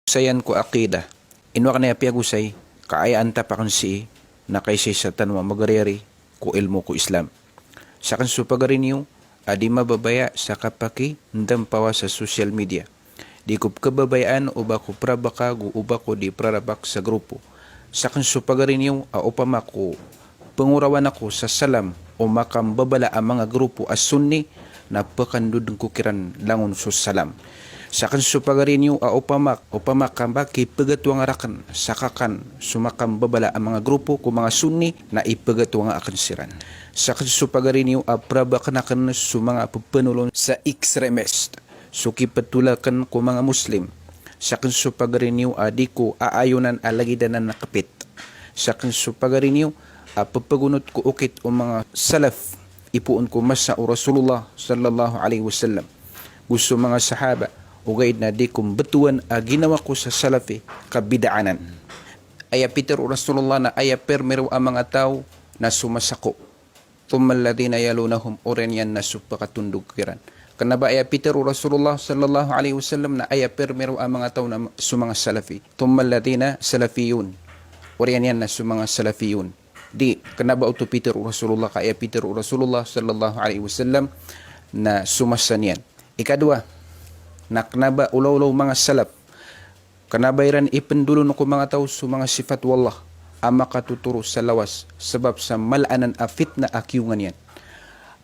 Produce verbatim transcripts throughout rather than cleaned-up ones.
Sayan ko aqidah. Ino akn aya piyagosay, ka aya antap akn sii na kaisaisa tano a magariyari ko ilmo ko Islam. Sakn so pagari niyo a di mababaya sa kapakindampawa sa social media. Di ko pkhababayaan o ba ko prabaka go o ba ko di prarabak sa grupo. Sakn so pagari niyo a opama ko pngorawan ako sa salam o makambabala a manga grupo a Sunni, na pkandodn ko kiran langon so salam. Sakn so pagari niyo a opama, opama ka ba kipgatoanga rakn sa kakan so makambabala a manga grupo ko manga Sunni, na ipgatoanga akn siran. Sakn so pagari niyo a prabakn akn so manga pphanolon sa extremist, so kiptolakn ko manga Muslim. Sakn so pagari niyo a di ko aayonan a lagid anan a kpit. Sakn so pagari niyo a pphagonot ko okit o manga salaf, ipoon ko masa o Rasulullah sallallahu alaihi wasallam go so manga sahaba, ogaid na di ko mbtowan a ginawa ko sa salafi ka bid'ah anan. Aya pitharo o Rasulullah na aya pirmiro a manga taw na so masa ko. Thumma alladhina yalunahum, oriyan iyan na so pkatondog kiran. Kna ba aya pitharo o Rasulullah sallallahu alaihi wasallam na aya pirmiro a manga taw na so manga salafi. Thumma alladhina salafiyun. Oriyan iyan na so manga salafiyun. Di, kna ba oto pitharo o Rasulullah, ka aya pitharo o Rasulullah sallallahu alaihi wasallam na so masa niyan. Ikadowa, na kna ba olaola o manga salaf, kna ba iran ipndolon ko manga taw so manga sifat o Allah a makatotoro sa lawas, sabap sa mala anan a fitna a kiyongan iyan.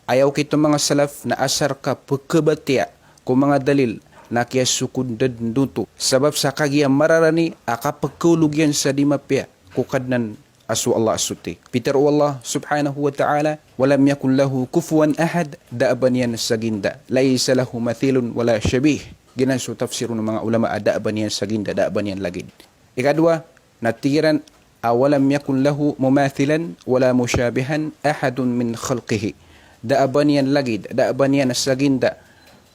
Aya okit o manga salaf na asar ka pkhabatiya ko manga dalil na kiyasokod dn oto, sabap sa kagiya mararani a kapkhaolog iyan sa di mapiya ko Kadnan a so Allah a soti. Pitharo o Allah subhanahu wa ta'ala, "Wa lam yakun lahu kufuwan ahad," da a ba niyan saginda. "Laysa lahu mathilun wa la shabih." Giyanan so tafsir o manga ulama a da a ba niyan saginda, da a ba niyan lagid. Ikadowa, na tig iran a, "Wa lam yakun lahu mumathilan wa la mushabihan ahadun min khalqihi." Da a ba niyan lagid, da a ba niyan saginda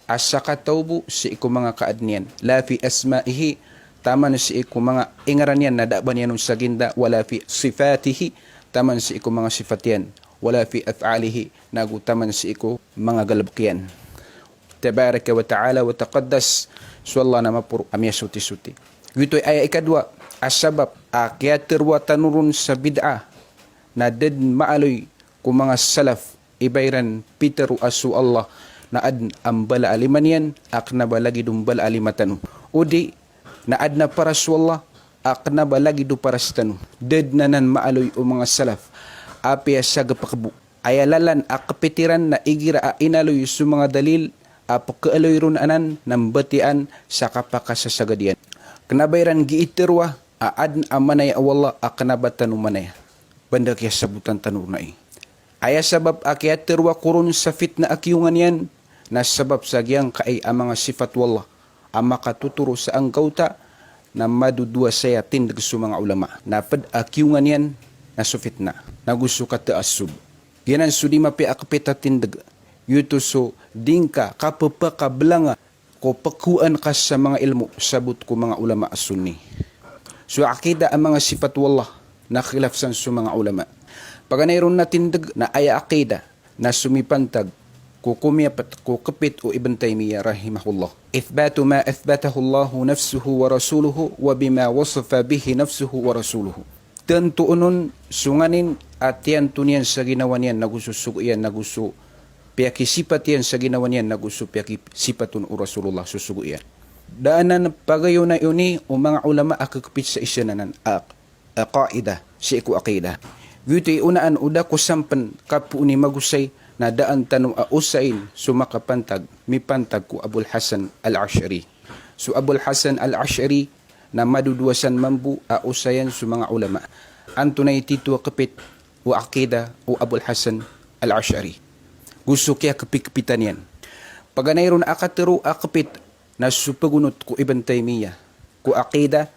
a sakataw bo sii ko manga kaadn iyan. La fi asma'ihi, taman sii ko manga ingaran iyan na da a ba niyan on saginda, wa la fi sifatihi, taman sii ko manga sifat iyan, wa la fi af'alihi, nago taman sii ko manga galbk iyan. Tabaraka wa ta'ala wa taqaddas, so Allah na maporo a miyasotisoti. Giyoto i aya ikadowa a sabap a kiyateroa tano ron sa bid'ah na da dn maaloy ko manga salaf i ba iran pitharo a so Allah na adn a mbala a lima niyan a kna ba lagid o mbala a lima tano. O di na adn a paras o Allah a kna ba lagid o paras tano. Da dn anan maaloy o manga salaf a piyasagpk bo. Aya lalan a kpit iran na igira a inaloy so manga dalil a pkhaaloy ron anan na mbatiyaan sa kapakasasagad iyan. Kna ba iran giiteroa a adn a manaya o Allah a kna ba tano manaya. Ba anda kiyasabotan tano ron ai. Aya sabap a kiyateroa ko ron sa fitna a kiyongan iyan na sabap sa giyangkai a manga sifat o Allah a makatotoro sa anggawta na madodowa saya tindg so manga ulama. Na pd a kiyongan iyan na so fitna, nago so kataassub. Giyanan so di mapiya a kpit a tindg, giyoto so di ngka kapphakablanga ko pkhowaan ka sa manga ilmo sabot ko manga ulama a Sunni. So aqidah a manga sifat o Allah na khilaf san so manga ulama. Paganay ron na tindg na aya aqidah na so mipantag ko komiyapt ko kpit o Ibn Taymiyyah rahimahullah. Ithbatu ma athbathahu Allahu nafsuhu wa rasuluhu wa bima wasafa bihi nafsuhu wa rasuluhu. Tantoon on so nganin a tiyanto niyan sa ginawa niyan nago so sogo iyan nago so piyakisipat iyan sa ginawa niyan nago so piyakisipat on o Rasulullah so sogo iyan. Da anan pagayonayon o manga ulama a khakpit sa isa anan a, a qaidah, sii ko aqidah. Giyoto i onaan o da ko sampn ka poon i magosay na daan tano a osayin so makapantag, mipantag ko Abul Hasan Al-Ash'ari. So Abul Hasan Al-Ash'ari na madodowa san mambo a osayan so manga ulama. Antonaa i tito a kpit o aqidah o Abul Hasan Al-Ash'ari go so kiyakpikpitan iyan? Paganay ron a katharo a kpit na so pgonot ko Ibn Taymiyyah ko aqidah,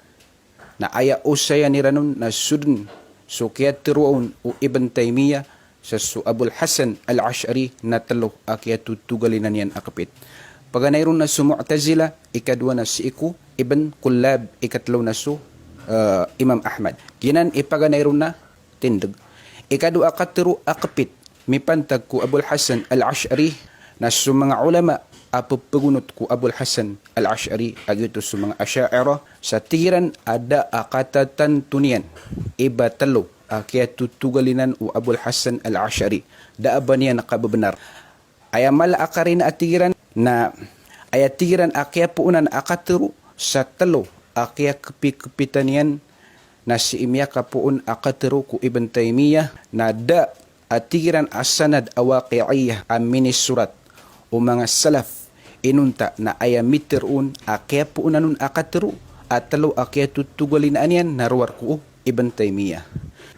na aya osayan iran on na so dn so kiyatharo on o Ibn Taymiyyah sa so Abul Hasan Al-Ash'ari na tlo a kiyatotogalina niyan a kpit. Paganay ron na so Mu'tazilah, ikadowa na sii ko Ibn Kullab, ikatlo na so, eh, Imam Ahmad. Giyanan i paganay ron na tindg. Ikadowa a katharo a kpit mipantag ko Abul Hasan Al-Ash'ari na so manga ulama a pepegonot ko Abul Hasan Al-Ash'ari, a giyoto so manga Asha'irah, sa tig iran a da a katatanto niyan i ba telo a kiyatotogalin anan o Abul Hasan Al-Ash'ari. Da a ba niyan kabebenar. Aya mala a karina a tig iran na aya tig iran a kiyapoonan a katero sa telo a kiyakepikepitan iyan na sii miyakapoon a katero ko Ibn Taymiyyah na da a tig iran a sanad a waqi'iyah a minisorat o manga salaf inonta na aya mitero on a kiyapoonan on a katero a telo a kiyatotogalin iyan na rowar ko Ibn Taymiyyah.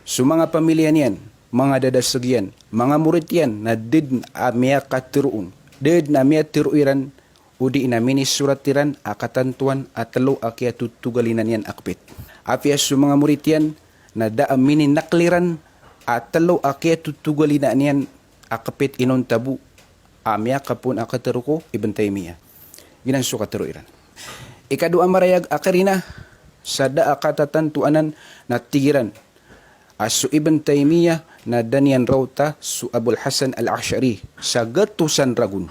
So manga pamiliya niyan, manga dadaseg iyan, manga morit iyan na da den a miyakatero on, da den a miyatero iran odi na minisorat iran a katantoan a telo a kiyatotogalin iyan a kepit. Apiya so manga morit iyan na da a mininakl iran a telo a kiyatotogalin iyan a kepit inonta bo a miyakapoon a katero ko Ibn Taymiyyah. Giyanan so katero iran. Ikadowa a marayag a karina sa da a katatanto anan na tig iran a so Ibn Taymiyyah na da niyan rawta so Abul Hasan Al-Ash'ari sa gatosan ragon.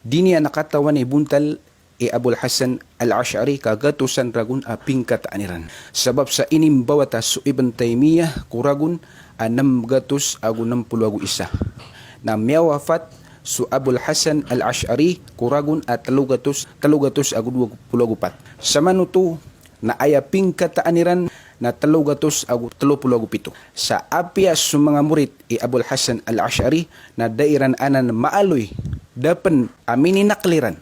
Di niyan katawan i bontal i Abul Hasan Al-Ash'ari ka gatosan ragon a pingkataan iran. Sabap sa inimbawata so Ibn Taymiyyah ko ragon a nem gatos ago nem polo ago isa. Na miyawafat so Abul Hasan Al-Ash'ari ko ragon a telo gatos, telo gatos ago dowa polo ago pat. Samanoto na aya pingkataan iran na telo gatos ago telo polo ago pito. Sa apiya so manga morit i Abul Hasan Al-Ash'ari na da iran anan maaloy, da pen a mininakl iran,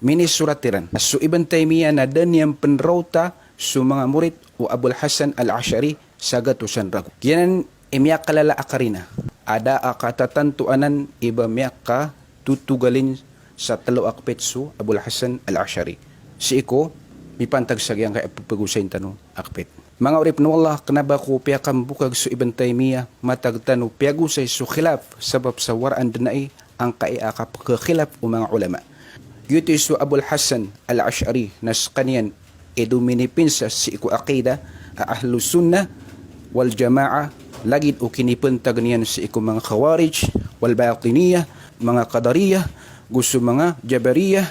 minisorat iran. So Ibn Taymiyyah na da niyan pen rawta so manga morit o Abul Hasan Al-Ash'ari sa gatosan ragon. Giyanan i miyakalala a karina a da a katatanto anan i ba miyakatotogalin sa telo a kepit so Abul Hasan Al-Ash'ari. Sii ko mipantag sa giyangkai a pepegosayn tano a kepit. Manga oripn o Allah, kena ba ko piyakambokag so Ibn Taymiyyah, matag tano piyagosay so khilaf, sabap sa waraan den ai angkai a kapekekhilaf o manga ulama. Giyoto i so Abul Hasan Al-Ash'ari na sekaniyan i dominipinsa sii ko aqidah a Ahlus Sunnah wal Jamaah, lagid o kinipentag niyan sii ko manga Khawarij wal Batiniyyah, manga Qadariyyah, go so manga Jabariyyah,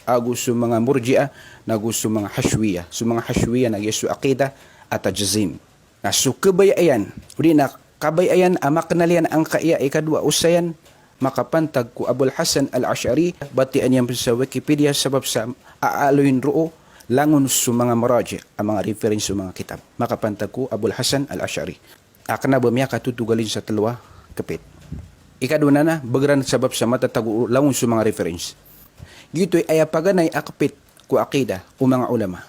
ago so manga Murji'ah, na go so manga Hashwiyyah. So manga Hashwiyyah na giya so aqidah a tajzim. Na so kabaya iyan, odi na kabaya iyan a makenal iyan angkaya ikadowa a osayan, makapantag ko Abul Hasan Al-Ash'ari, batiya niyan pen sa Wikipedia sabap sa aaloyin roo langon so manga maraji', a manga reference o manga kitab. Makapantag ko Abul Hasan Al-Ash'ari a kena ba miyakatotogalin sa telo a kepit. Ikadowa na, begeran sabap sa matatago langon so manga reference. Giyoto i aya paganay a kepit ko aqidah o manga ulama.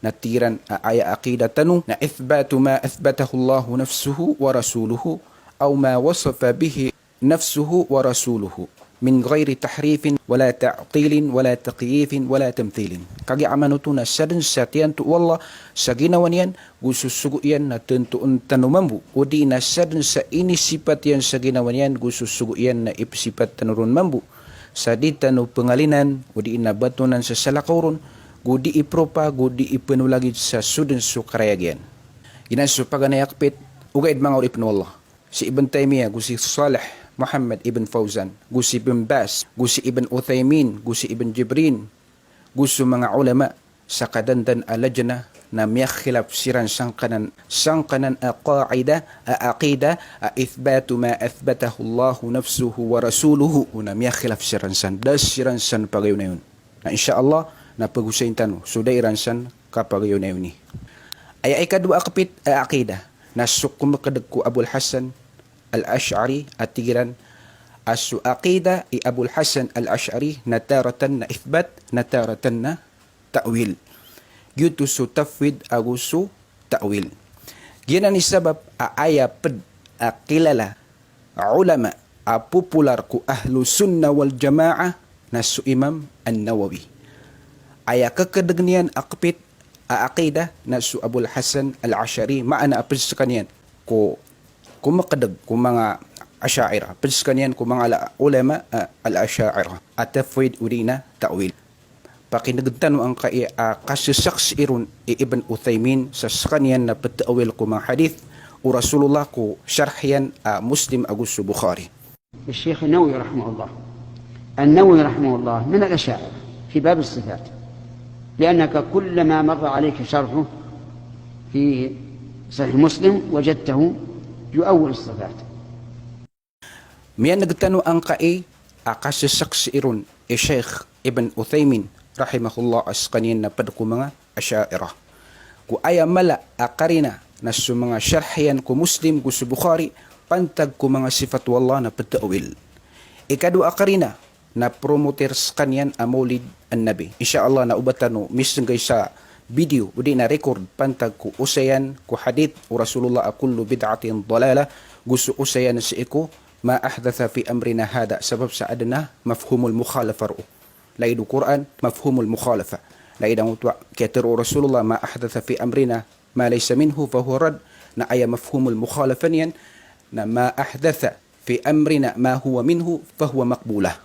Na tig iran a aya aqidah tano na ithbatu ma athbathahu Allahu nafsuhu wa rasuluhu aw ma wasafa bihi nafsuhu wa rasuluhu min ghairi tahrifin wala ta'tilin wala takyifin wala tamthilin. Kagiya amanoto na saden sa tiyanto o Allah sa ginawa niyan, go so sogo iyan na tantoon tano mambo. Odi na saden sa inisipat iyan sa ginawa niyan, go so sogo iyan na ipesipat tano ron mambo. Sa di tano pengalinan, odi na batonan sa salakaw ron, go di ipropa, go di ipenolagid sa soden so karayag iyan. Giyanan so paganay a kepit, ogaid manga oripn o Allah, si Ibn Taymiyyah, go si Salih Muhammad Ibn Fawzan, go si Ibn Baz, go si Ibn Uthaymin, go si Ibn Jibrin, go so manga ulama sa kadandan a lajnah na miyakhilaf siran sangkanan, sangkanan a qa'idah, a aqidah, a ithbatu ma athbathahu Allahu nafsuhu wa rasuluhu, na miyakhilaf siran san, da siran san pagayonayon. Na insha Allah, na pegosayn tano so da iran san kapagayonayon i. Aya ikadowa a kepit a aqidah, na so komekedeg ko Abul Hasan Al-Ash'ari a tig iran a so aqidah i Abul Hasan Al-Ash'ari na taratan na ithbat, na taratan na ta'wil. Giyoto so tafwid ago so ta'wil. Giyanan i sabap a aya ped a kilala a ulama a popular ko Ahlus Sunnah wal Jamaah na so Imam An-Nawawi. Aya kekedeg niyan a kepit a aqidah na so Abul Hasan Al-Ash'ari, maana a ped sekaniyan ko, ko mekedeg ko manga Asha'irah, ped sekaniyan ko manga la-, ulama, ah, Al-Asha'irah, a tafwid odi na ta'wil. Pakinegen tano angkai a kasesaksi ron i Ibn Uthaymin sa sekaniyan na peta'wil ko manga hadith o Rasulullah ko sharh iyan a Muslim ago so Bukhari. Sheikh Nawawi rahimahullah. النووي رحمه الله من الأشاعرة في باب الصفات، لأنك كلما مر عليك شرحه في صحيح مسلم وجدته يؤول الصفات. Miyan'g tano angkai a kasesaksi ron i Sheikh Ibn Uthaymin rahimahullah a skaniyan na pd ko manga Asha'irah. Ko aya mala a karina na so manga sharh iyan ko Muslim go so Bukhari pantag ko manga sifat o Allah na pta'wil. Ikadowa a karina na promoter skaniyan a Maulid an-Nabi. Insha Allah na oba tano misnggay sa video odi na record pantag ko osayan ko hadith o Rasulullah a kullu bid'atin dalalah, go so osayan sii ko ma ahdatha fi amrina hadha, sabap sa adn a mafhumul mukhalafa roo. Lagid o Qur'an, mafhumul mukhalafa. Lagid angkoto a kiyatharo o Rasulullah ma ahdatha fi amrina ma laysa minhu fahuwa radd, na aya mafhumul mukhalafa niyan na ma ahdatha fi amrina ma huwa minhu fahuwa maqbulah.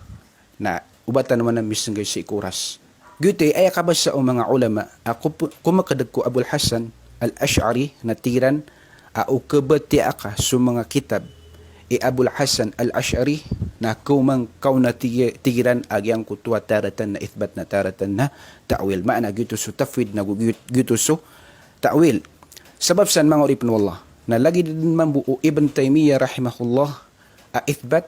Na oba tano man a misnggay sii ko oras. Giyoto i aya kabasa o manga ulama a ko p-, ko mkdg ko Abul Hasan Al-Ash'ari na tig iran a o kabatiya ka so manga kitab i Abul Hasan Al-Ash'ari na kawman kaw na tig-, tig iran a giyangkoto a taratan na ithbat na taratan na ta'wil. Maana giyoto so tafwid na go giyoto, giyoto so ta'wil. Sabap san manga oripn o Allah na lagid dn mambo o Ibn Taymiyyah rahimahullah a ithbat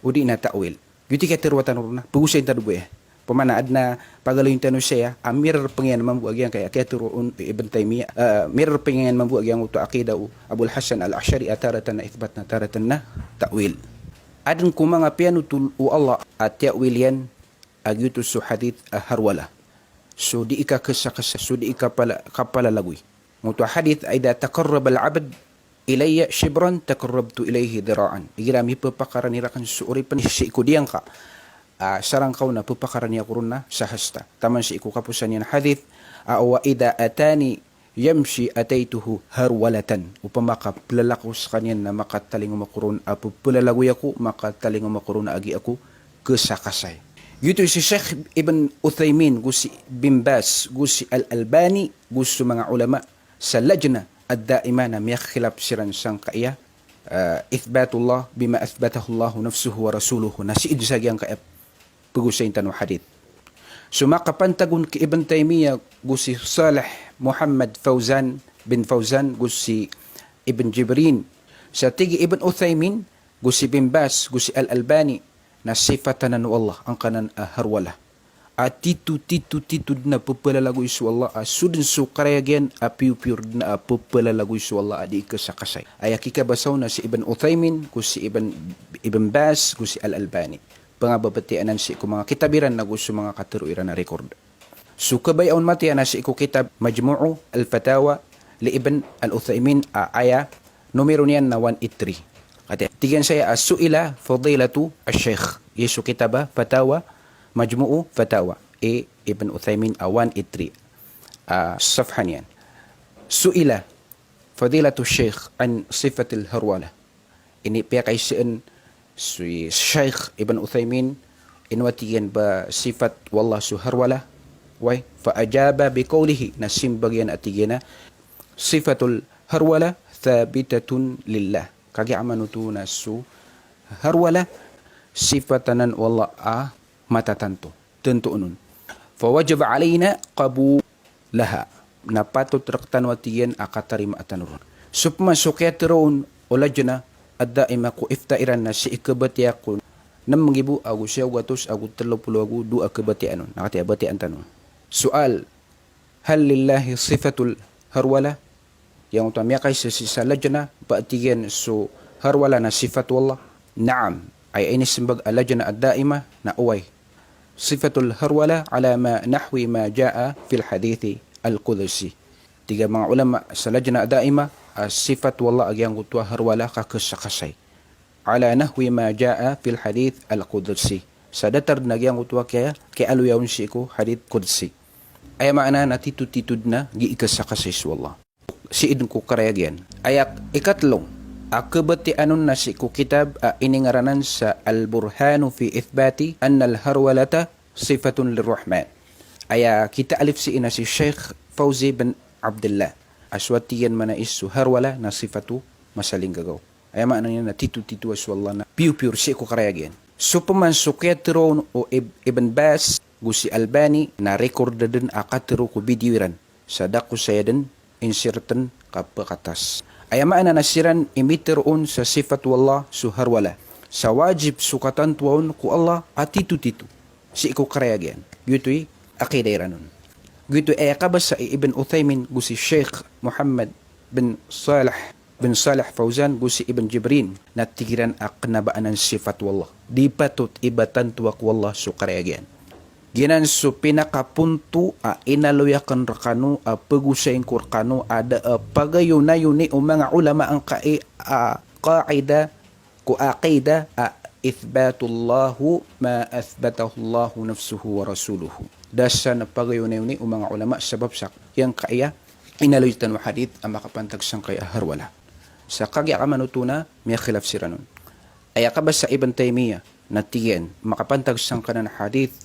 odi na ta'wil. Giyoto i kiyatharo tano ron na pagosayn tano bo aya. Pman a adn a pagaloyn tano saya a mirrpng iyan mambo a giyangkaya kiyatharo on i Ibn Taymiyyah, eh, mirrpng iyan mambo a giyangkoto a aqida o Abul Hasan Al-Ash'ari a taratan na ithbat na taratan na ta'wil. Adn ko manga piyanotol o Allah a ta'wil iyan a giyoto so hadith a harwala. So dii kakasakasay, so dii kapala-, kapalalagoy. Angkoto a hadith a idha taqarrabal abdu ilayya shibran taqarrabtu ilayhi dhira'an. Igira mippakarani rakn so oripn sii ko diyangka a sarangkaw na ppakarani ako ron na sahasta. Taman sii ko kaposan iyan a hadith a wa idha atani yamshi ataytuhu harwalatan. Opama ka plalakaw skaniyan na makatalingoma ko ron a ppalalagoy ako, makatalingoma ko ron a agi ako kasakasay. Giyoto i si Sheikh Ibn Uthaymin, go si Bin Baz, go si Al-Albani, go so manga ulama sa Lajna Ad-Daima na miyakhilaf siran sangkaya, eh, ithbatullah bima athbatahullahu nafsuhu wa rasuluhu. Na sii dn sa giyangkaya pagosayn tano a hadith. So makapantag on ki Ibn Taymiyyah go si Salih Muhammad Fawzan bin Fawzan go si Ibn Jibrin. Sa tig i Ibn Uthaymin go si Bin Baz go si Al-Albani na sifat anan o Allah angkanan a harwala. A tito, tito, tito dn a ppalalagoy so Allah a so dn so karayag iyan a piyopiyor dn a ppalalagoy so Allah a dii kasakasay. Aya kikabasa on na si Ibn Uthaymin go si Ibn, Ibn Baz go si Al-Albani. Pangababatiya anan sii ko manga kitab iran ago so manga katharo iran a record. So kabaya on matiya na sii ko kitab Majmu'u Al-Fatawa li Ibn Al-Uthaymin a aya numero niyan na one eight three. Katii, tig iyan saya a su'ila fadilatu ash-shaykh. Giya so kitab a Fatawa, Majmu'u Fatawa i Ibn Uthaymin a one eight three. Ah, safha niyan. Su'ila fadilatu ash-shaykh an sifatil harwala. Inipiyakaisa on si Shaykh Ibn Uthaymin, ino a tig iyan ba sifat o Allah so harwala? Way, fa ajaba bi qawlihi, na simbag iyan a tig iyan a sifatul harwala thabitatun lillah. Kagiya amanoto na so harwala sifat anan o Allah a matatanto. Tanto on on. Fa wajaba alayna qabulaha. Na patot rktano a tig iyan a katarimaa tano ron. So pman so kiyatharo on o Lajna Ad-Daima ko ifta iran na sii kabatiya ko nem nggibo ago siyaw gatos ago tlo polo ago dowa a kabatiyaan on. Na katii a batiyaan tano. Su'al, hal lillahi sifatul harwala? Giyangkoto a miyakaisa sii sa Lajna, ba tig iyan so harwala na sifat o Allah? Na'am. Aya inismbag a Lajna Ad-Daima na oway. Sifatul harwala ala ma nahwi ma jaa fil hadithi al-qudsi. Tig a manga ulama sa Lajna Ad-Daima a sifat o Allah a giyangkoto a harwala kakasakasay. Ala nahwi ma jaa fil hadith al-qudsi. Sa datar dn a giyangkoto a kiya, kiyaaloya on sii ko hadith qudsi. Aya maana na tito-tito dn a gii kasakasay so Allah. Sii dn ko karayag iyan. Aya ikatlo a kabatiyaan on na sii ko kitab a iningaran sa Al-Burhanu fi Ithbati anna al-Harwalata Sifatun Lirrahman. Aya kitaalif sii na si Sheikh Fawzi bin Abdillah. A so a tig iyan man a so harwala na sifat o masalinggagaw. Aya maana niyan na tito-tito a so Allah na piyopiyor sii ko karayag iyan. So pman so kiyatharo on o Ib-, Ibn Baz go si Albani na recorded a katharo ko video iran. Sa da ko saya den insert-en ka pkatas. Aya maana na siran i mitharo on sa sifat o Allah so harwala. Sa wajib so katantoa on ko Allah a titotito sii ko karayag iyan. Giyoto i aqida iran on. Giyoto i aya kabasa i Ibn Uthaymin go si Sheikh Muhammad bin Salih bin Salih Fawzan go si Ibn Jibrin, na tig iran a kna ba anan sifat o Allah. Di patot i ba tantoa ko Allah so karayag iyan. Giyanan so pinakaponto a inaloy akn rkano a pagosay ko rkano a da a pagayonayoni o manga ulama angkai a qaida ko aqida a ithbatullahu ma athbatahullahu nafsuhu wa rasuluhu. Da san pagayonayoni o manga ulama sabap sa giyangkaya inaloy tano a hadith a makapantag sangkaya harwala. Sa kagiya kamanoto na miyakhilaf siran on. Aya kabasa Ibn Taymiyyah na tig iyan, makapantag sangkanan a hadith,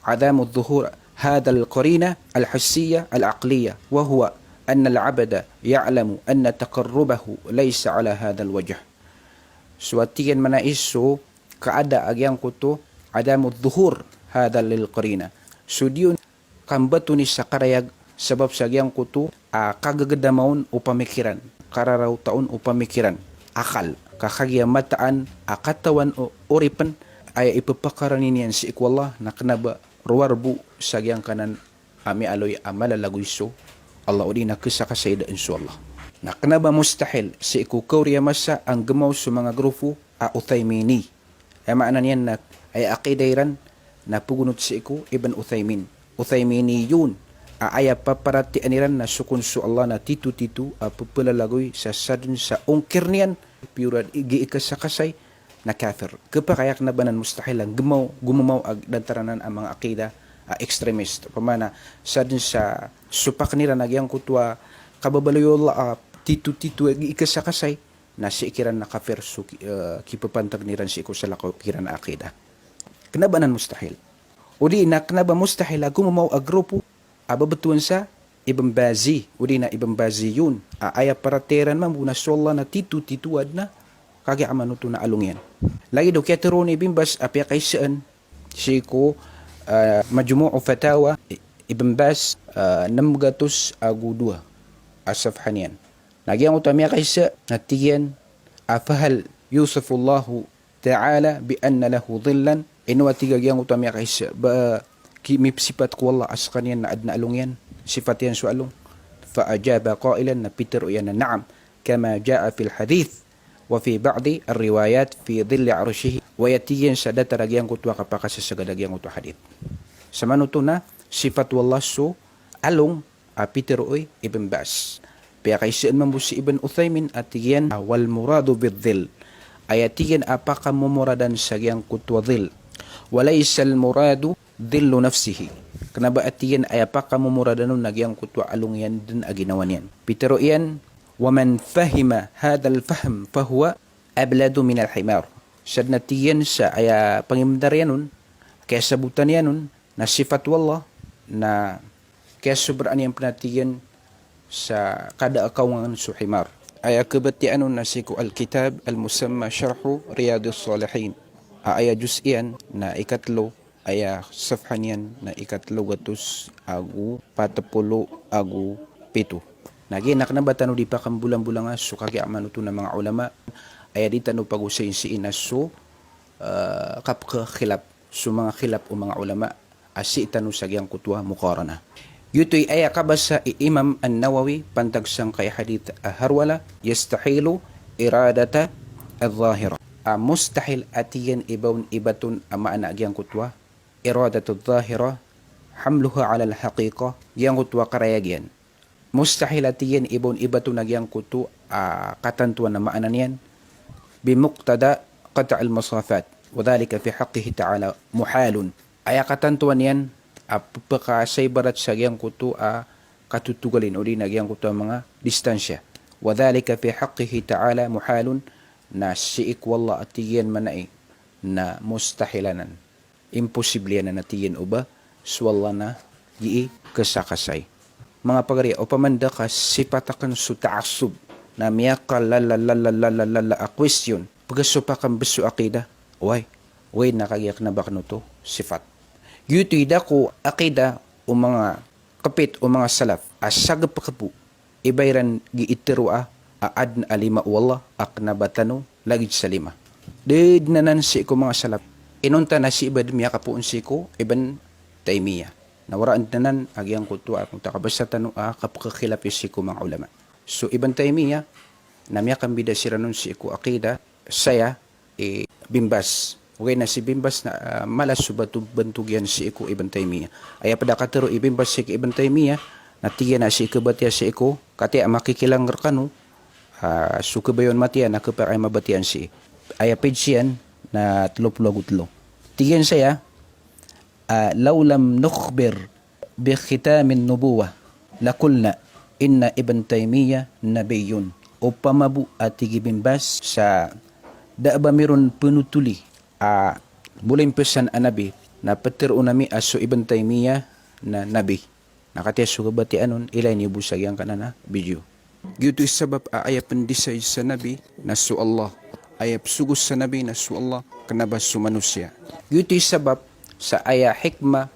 عدم ظهور هذا القرينة الحسية العقلية، وهو أن العبد يعلم أن تقربه ليس على هذا الوجه. So a tig iyan mana iso kaada a giyangkoto عدم ظهور هذا القرينة. So di on kambatoon i sa karayag sabap sa giyangkoto a kagagdama on o pamikiran, kararaota on o pamikiran, akal, ka kagiya mataan a katawan o oripn, aya ipphakaraniniyan sii ko Allah na kna ba rowar bo sa giyangkanan a miyaaloy a malalagoy so Allah odi na khasakasay dn so Allah. Na kna ba mustahil sii ko kaori a masa a nggmaw so manga grupo a Uthaymini. Aya maana niyan na aya aqida iran na pgonot sii ko Ibn Uthaymin. Uthayminiyyun. A aya paparatiyayaan iran na so kon so Allah na titotito a pphalalagoy sa sadn sa ongkir niyan, piyorad i gii kasakasay, na kafir. Khapakay a kna ba anan mustahil a nggmaw, gomamaw a dantar anan a manga aqida a extremist. Opama na sadn sa sopak iran a giyangkoto a kababaloy o Allah a titotito a gii kasakasay, na sii kiran na kafir so ki-, eh, kippantag iran sii ko salakaw kiran a aqida. Kna ba anan mustahil. Odi na kna ba mustahil a gomamaw a grupo a babtowan sa Ibn Bazi, odi na Ibn Baziyyun. A aya paratiyaya iran mambo na so Allah na titotito a adn a kagiya kamanoto na alongan iyan. Lagid o kiyatharo on i Ibn Baz a piyakaiza on sii ko, eh, Majmu'u Fatawa Ibn Baz, eh, nm gatos ago dowa a safha niyan. Na giyangkoto a miyakaiza na tig iyan a, "Fahal yusifullahu ta'ala bi anna lahu dhillan?" Ino a tig a giyangkoto a miyakaiza, ba ki-, mipsipat ko Allah a skaniyan na adn a along iyan, sipat iyan so along? Fa ajaba qailan, na pitharo iyan a, "Na'am, kama ja'a fil hadith, wa fi ba'di ar-riwayat fi dhilli arshihi." Aya tig iyan sa datar a giyangkoto a kapakasasagad a giyangkoto a hadith. Samanoto na sipat o Allah so along a pitharo i Ibn Baz. Piyakaiza on mambo si Ibn Uthaymin a tig iyan, "Wal muradu bidh-dhill." Aya tig iyan a pakamomoradan sa giyangkoto a dhill. "Wa laysal muradu dhillu nafsihi." Kna ba a tig iyan aya pakamomoradan on na giyangkoto a along iyan dn a ginawa niyan. Pitharo iyan, "Wa man fahima hadhal fahm fahuwa abladu minal himar." Sadn a tig iyan sa aya pangimdar iyan on, kiyasabotan iyan on, na sipat o Allah, na kiyasobraan iyan pn a tig iyan sa kada a kaongan so himar. Aya khabatiyaan on na sii ko Alkitab Almusamma Sharhu Riyadhis Salihin. A aya juz iyan na ikatlo, aya safha niyan na ikatlo gatos ago pat polo ago pito. Na giya na kna ba tano di pakambolambolanga so kagiya kamanoto na manga ulama, aya di tano pagosayin sii na so, eh, kapkhakhilaf, so manga khilaf o manga ulama, a sii tano sa giyangkoto a muqarana. Giyoto i aya kabasa i Imam An-Nawawi pantag sangkaya hadith a harwala, "Yastahilu iradatu adh-dhahira." A mustahil a tig iyan i ba on ibaton a maana a giyangkoto a iradatu adh-dhahira hamluha alal haqiqa, giyangkoto a karayag iyan. Mustahil a tig iyan i ba on ibaton a giyangkoto a katantoan a maana niyan, bimuqtada qat'il masafat, wa dhalika fi haqqihi ta'ala muhalun. Aya katantoan iyan a pphakasaibarat sa giyangkoto a katotogalin, odi na giyangkoto a manga distansya. Wa dhalika fi haqqihi ta'ala muhalun, na sii ko Allah a tig iyan manai na mustahil anan. Imposible anan a tig iyan o ba so Allah na gii kasakasay. Manga pagari, opama na da ka sipat akn so ta'assub na miyakalala, lala, lala, lala a question. Pgsopak akn bs so aqida. Oway. Ogaid na kagiya kna ba kano oto sifat. Giyoto i da ko aqida o manga kepit o manga salaf a sagep kepo i ba iran gii tero a aden a lima o Allah a kna ba tano lagid sa lima. Da den anan sii ko manga salaf. Inonta na sii ba den miyakapoon sii ko Ibn Taymiyyah. Na waraan den anan a giyangkoto a, angkoto a kabasa tano a kapekekilaf sii ko manga ulama. So Ibn Taymiyyah na miyakambida siran on sii ko aqida saya i Bin Baz. Ogaid na si Bin Baz na, ah, mala so bato bantog iyan sii ko Ibn Taymiyyah. Aya ped a katero i Bin Baz sii ko Ibn Taymiyyah, na tig iyan a sii ko batiya sii ko, katii a makikilang rekano, ah, so kebayon matiya na kepakay mabatiyan sii. Aya page iyan na telo polo ago telo. Tig iyan saya, ah, "Law lam nukhbir bi khitamin nubuwah, laqulna inna Ibn Taymiyyah nabiyyun." Opama bo a tig i Bin Baz sa da a ba miron penotoli a bolimpesan a nabi, na petero ami a so Ibn Taymiyyah na nabi. Na katii a so kabatiyaan on, ilay niyo bo sa giyangkanan a video. Giyoto i sabap a aya pendisay sa nabi na so Allah. Aya pesogo sa nabi na so Allah, kena ba so manosiya. Giyoto i sabap sa aya hikmah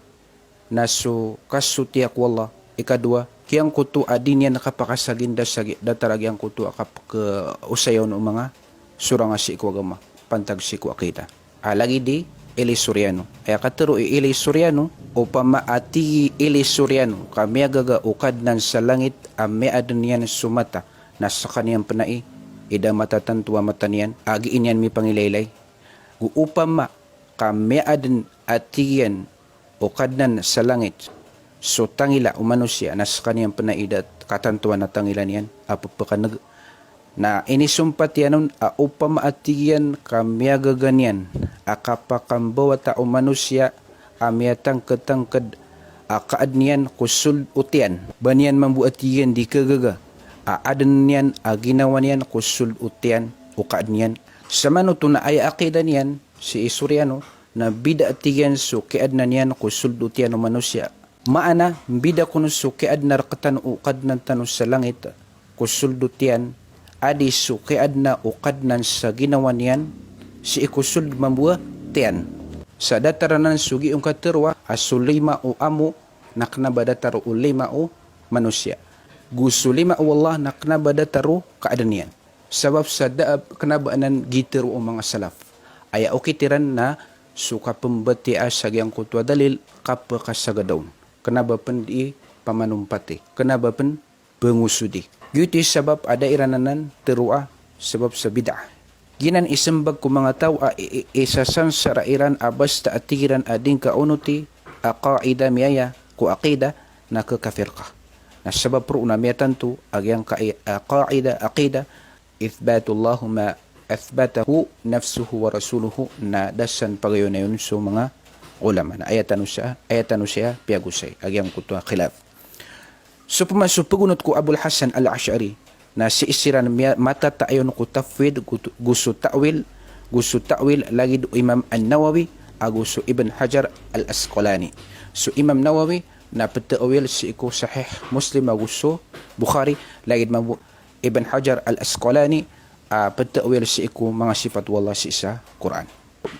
na so kasotiya ko Allah. Ikadowa, giyangkoto a di niyan kapakasaginda sa gi-, datar a giyangkoto a kapekhaosaya on o manga sorang a sii ko agama, pantag sii ko aqida. A lagid i Eli Soriano. Aya katero i Eli Soriano, opama a tig i Eli Soriano ka miyagaga o Kadnan sa langit a miyaden iyan so mata na sekaniyan pen ai, i da matatanto a mata niyan, a gii niyan mipangilaylay. Go opama ka miyaden a tig iyan o Kadnan sa langit so tangila o manosiya na sekaniyan pen ai i da katantowan a tangila niyan a pepekaneg. Na inisompat iyan on a opama a tig iyan ka miyagaga niyan a kapakambawata o manosiya a miyatangkedtangked a kaaden iyan ko sold o tiyan. Ba niyan mambo a tig iyan di kagaga a aden iyan a ginawa niyan ko sold o tiyan o kaaden iyan. Samanoto na aya aqida niyan sii Soriano na bida a tig iyan so kiyadenan iyan ko sold o tiyan o manosiya. Maana, mbida kon so kiyaadena rektano o Kadnan tano sa langit ko sold o tiyan, a di so kiyaadena o Kadnan sa ginawa niyan sii ko sold mambo a tiyan. Sa datar anan so gii on katero a so lima o amo na kena ba datar o lima o manosiya. Go so lima o Allah na kena ba datar o kaaden iyan. Sabap sa da a kena ba anan gii tero o manga salaf. Aya okit iran na so kapembatiyaa sa giyangkoto a dalil kapekasagada on. Kena ba pen di pamanompati. Kena ba pen pengosodi. Giyoto i sabap a da iran anan tero a sabap sa bid'ah. Giyanan i sembag ko manga taw a i, i, isasansara iran a basta a tig iran a di ngka onoti a qaida miyaya ko aqida na kekafir ka. Na sabap roo na miyatanto a giyangkai a qaida, aqida, ithbatullahu ma athbatahu nafsuhu wa rasuluhu, na da san pagayonayon so manga ulama. Na aya tano sa, aya tano saya piyagosay a giyangkoto a khilaf. So pman so pegonot ko Abul Hasan Al-Ash'ari, na sii siran miya-, matataayon ko tafwid, go, go so ta'wil, go so ta'wil lagid o Imam An-Nawawi, ago so Ibn Hajar Al-Asqalani. So Imam Nawawi na peta'wil sii ko Sahih Muslim ago so Bukhari, lagid mambo Ibn Hajar Al-Asqalani, ah, peta'wil sii ko manga sifat o Allah sii sa Qur'an.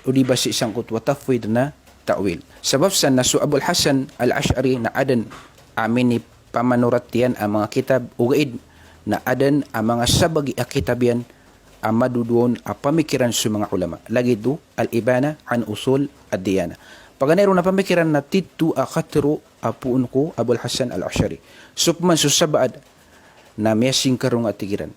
O di ba sii sangkoto a tafwid na ta'wil. Sabap san na so Abul Hasan Al-Ash'ari na aden a minipamanoratiyan a manga kitab, ogaid na aden a manga sabagi a kitab iyan a madodoon a pamikiran so manga ulama. Lagid o Al-Ibana an Usul Ad-Diyana. Paganay ron a pamikiran na tito a katero a poon ko Abul Hasan Al-Ash'ari. So pman so sabaad na miyasingkar on a tig iran.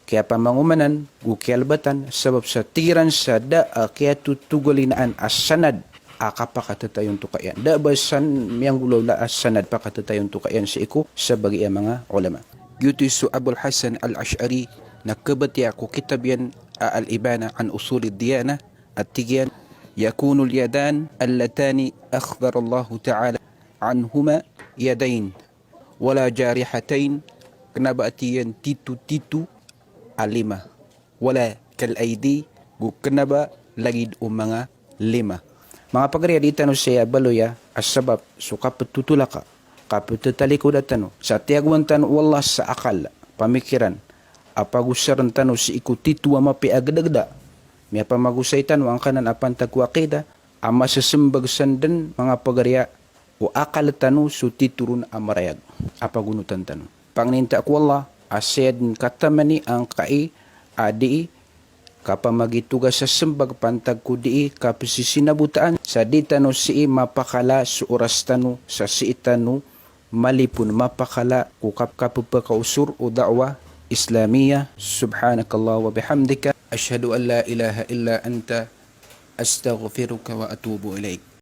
Kiyapamangomanan, go kiyalbatan, sabap sa tig iran sa da a kiyatotogalinaan a sanad a kapakatetayon to ka iyan. Da ba san miyanggolawla a sanad pakatetayon to ka iyan sii ko sabagi a manga ulama. Giyoto i so Abul Hasan Al-Ash'ari na kabatiya ko kitab iyan a Al-Ibana an Usul Ad-Diyana, a tig iyan, "Yakunul yadan allatani akhbara Allahu ta'ala anhuma yadayn wala jarihatayn," kena ba a tig iyan tito-tito a lima. "Wala kal aidi," go kena ba lagid o manga lima. Manga pagari a di tano saya baloya a sabap so kapetotolaka, kapetetalikod a tano, sa tiyagoan tano o Allah sa akal, pamikiran, a pagosaren tano sii ko tito a mapiya a gedageda. Miyapamagosay tano angkanan a pantag ko aqidah a masesembag san den manga pagariya o akal tano so titoron a marayag a pagonotan tano. Pangninta ko Allah a saya den katamani angkai a dii kapamagitoga sa sembag pantag ko dii kapesisinabotaan sa di tano sii mapakala so oras tano sa sii tano malipon mapakala ko kap-, kapepakaosor o da'wah Islamiyah. Subhanakallah wa bihamdika. Ashhadu an la ilaha illa anta. Astaghfiruka wa atubu ilaik.